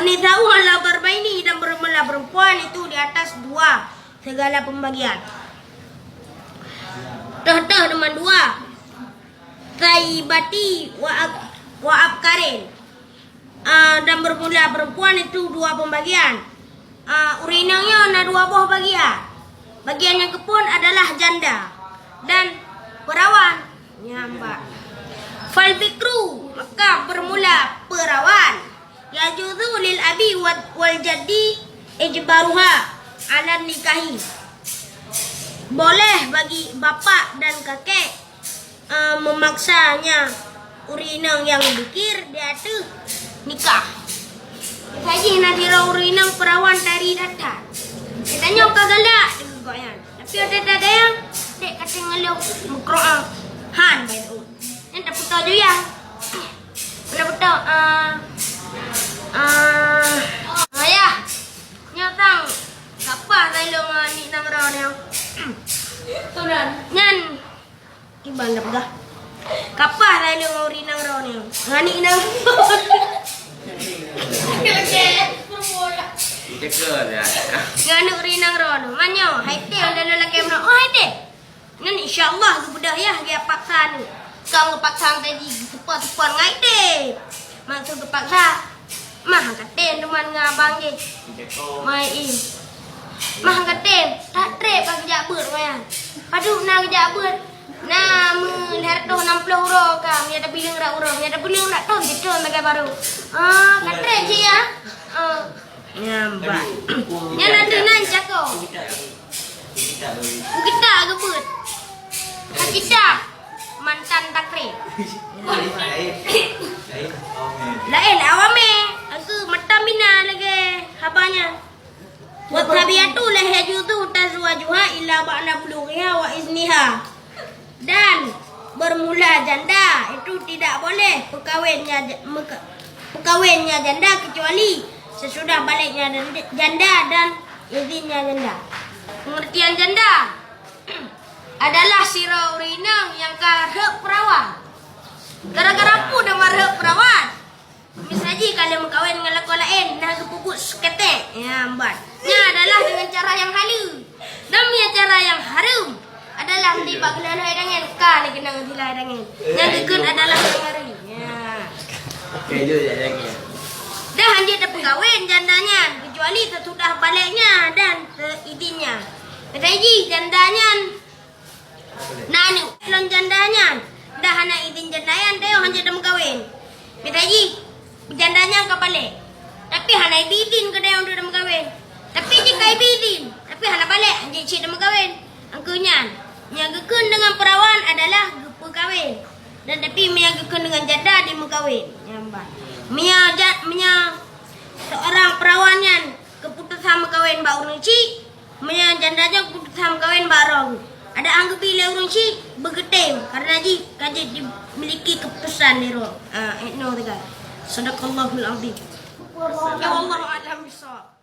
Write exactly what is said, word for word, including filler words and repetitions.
Nisa'u ala darbaini, dan bermula perempuan itu di atas dua segala pembagian. Teuh-teuh teuma dua. Thaibati wa ab-, wa abkarin. Ah, dan bermula perempuan itu dua pembagian. Ah, ureueng inong nyoe na dua boh bagian. Bagian nyang keuphon adalah janda dan perawan. Nyan bah. Fal bikru, maka bermula perawan. Yajuzu lil abi wa-, wal jaddi ijbaruha ala nikahi. Boleh bagi bapak dan kakek, eh, memaksanya ureueng inong nyang bikir di ateueh nikah. Miseujih na sidroe ureueng inong perawan dari data. Geutanyoe ka galak deungon gobnyan. Tapi watèe tadayang, dek ka teungoh lheueh meukeureueng han bacut. Nyan tapeutoe ju yah. Tapeutoe, ah, ah, ah, yah. Nyoe tang, ka paih lôn ngon aneuk inong droeneuh. Nyan, kiban dah peugah. Ka paih lôn ngon ureueng inong droeneuh. Ngon aneuk inong. Ngon ureueng inong droeneuh. Man nyoe, hai teh, anda lelaki meunan. Oh, hai teh. Nyan insya Allah geubeudôh yah, geupaksa aneuk. Kong geupaksa tadi, teupeue-teupeue ngai teh. Maksud geupaksa, mah katem teuma ngon abang jih. Mai i. Mah katem, that trép ka geujak beuet ngon nyan. Padub na geujak beuet, na meulhèe reutôh nam ploh uroe ka, meunyo tabileung rot uroe, meunyo tabileung rot thon, sitrön lagèe barô. Ah, ka trép cit yah. Ah. Nyan bah. Nyan ateueh nan cako. Bukita geubeuet. Bukita mantan takrib. Laén awamé. Aku mata mina lagèe haba nyan. Wa thaibatu la yajuzu tazwijuha illa ba'da bulughiha wa izniha. Dan bermula janda itu tidak boleh peukawennya ja-, meuka-, peukawennya janda kecuali sesudah baliknya dan-, janda dan izinnya janda. Pengertian janda adalah sidroe ureueng inong nyang ka rheuek peurawan. Gara-gara peue teuma rheuek peurawan? Miseujih ka lheueh meukawen ngon lakoe laén, na geupeubuet seuketek. Nyan bah. Nyan adalah dengan cara nyang haleue. Dan meunyo cara nyang hareuem adalah nibak geunahan hai dangén, ka lé geunang dilai dangén. Nyang geukheun adalah nyang hareuem. Nyan. Dan hanjeuet tapeukawen janda nyan, kecuali sesudah baliknya dan seizinnya. Miseujih janda nyan na aneuk lom janda nyan, dan hana izin janda nyan, tanyoe hanjeuet tameukawen. Miseujih janda nyan ka balek, tapi hana ibi izin keu tanyoe untuk tameukawen. Tapi jih ka ibi izin, tapi hana balek, hanjeuet cit tameukawen. Angkeu nyan, nyang geukheun deungon peurawan adalah geupeukawen. Dan tapi meunyo geukheun deungon janda, dimeukawen. Nyan bah. Meunyo ja-, meunyo seurang peurawan nyan keuputosan meukawen bak ureueng chik, meunyo janda nyan keuputosan meukawen bak droe, adak han geubi lé ureueng chik, beugeutem, karena jih ka jeuet dimiliki keuputosan lé droe. Ah, eh, no teuga. Sadaqallahul azim. Ya, wallahu a'lam bissawab.